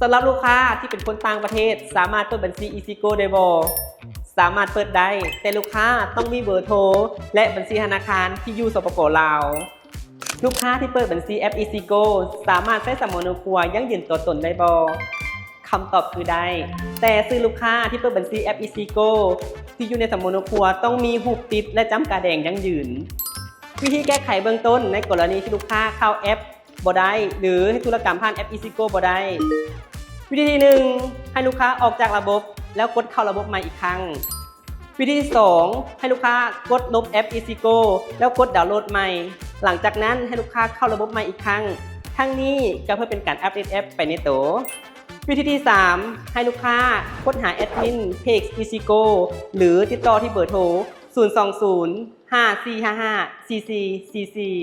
ສຳລັບລູກຄ້າທີ່ເປັນຄົນຕ່າງປະເທດ ສາມາດເປີດບັນຊີ EasyGo ໄດ້ບໍ່? ສາມາດເປີດໄດ້, ແຕ່ລູກຄ້າຕ້ອງມີເບີໂທ ແລະ ບັນຊີທະນາຄານທີ່ຢູ່ ສປປ ລາວ. ລູກຄ້າທີ່ເປີດບັນຊີແອັບ EasyGo ສາມາດໃຊ້ສຳມະໂນຄົວຢັ້ງຢືນຕົວຕົນໄດ້ບໍ່? ຄຳຕອບຄືໄດ້, ແຕ່ຊື່ລູກຄ້າທີ່ເປີດບັນຊີແອັບ EasyGo ທີ່ຢູ່ໃນສຳມະໂນຄົວຕ້ອງມີຮູບຕິດ ແລະ ຈ້ຳກາແດງຢັ້ງຢືນ. ວິທີແກ້ໄຂເບື້ອງຕົ້ນໃນກໍລະນີທີ່ລູກຄ້າເຂົ້າແອັບບໍ່ໄດ້ ຫຼື ເຮັດທຸລະກຳຜ່ານແອັບ EasyGo ບໍ່ໄດ້. ວິທີທີໜຶ່ງ ໃຫ້ລູກຄ້າອອກຈາກລະບົບ ແລ້ວກົດເຂົ້າລະບົບໃໝ່ອີກຄັ້ງ. ວິທີທີສອງ ໃຫ້ລູກຄ້າກົດລົບແອັບ EasyGo ແລ້ວກົດດາວໂຫຼດໃໝ່. ຫຼັງຈາກນັ້ນໃຫ້ລູກຄ້າເຂົ້າລະບົບໃໝ່ອີກຄັ້ງ. ທັງນີ້ກໍເພື່ອເປັນການອັບເດດແອັບໄປໃນໂຕ. ວິທີທີສາມ ໃຫ້ລູກຄ້າຄົ້ນຫາແອັດມິນເພຈ EasyGo ຫຼື ຕິດຕໍ່ທີ່ເບີໂທ ສູນສອງສູນ ຫ້າສີ່ຫ້າຫ້າ ສີ່ສີ່ສີ່ສີ່.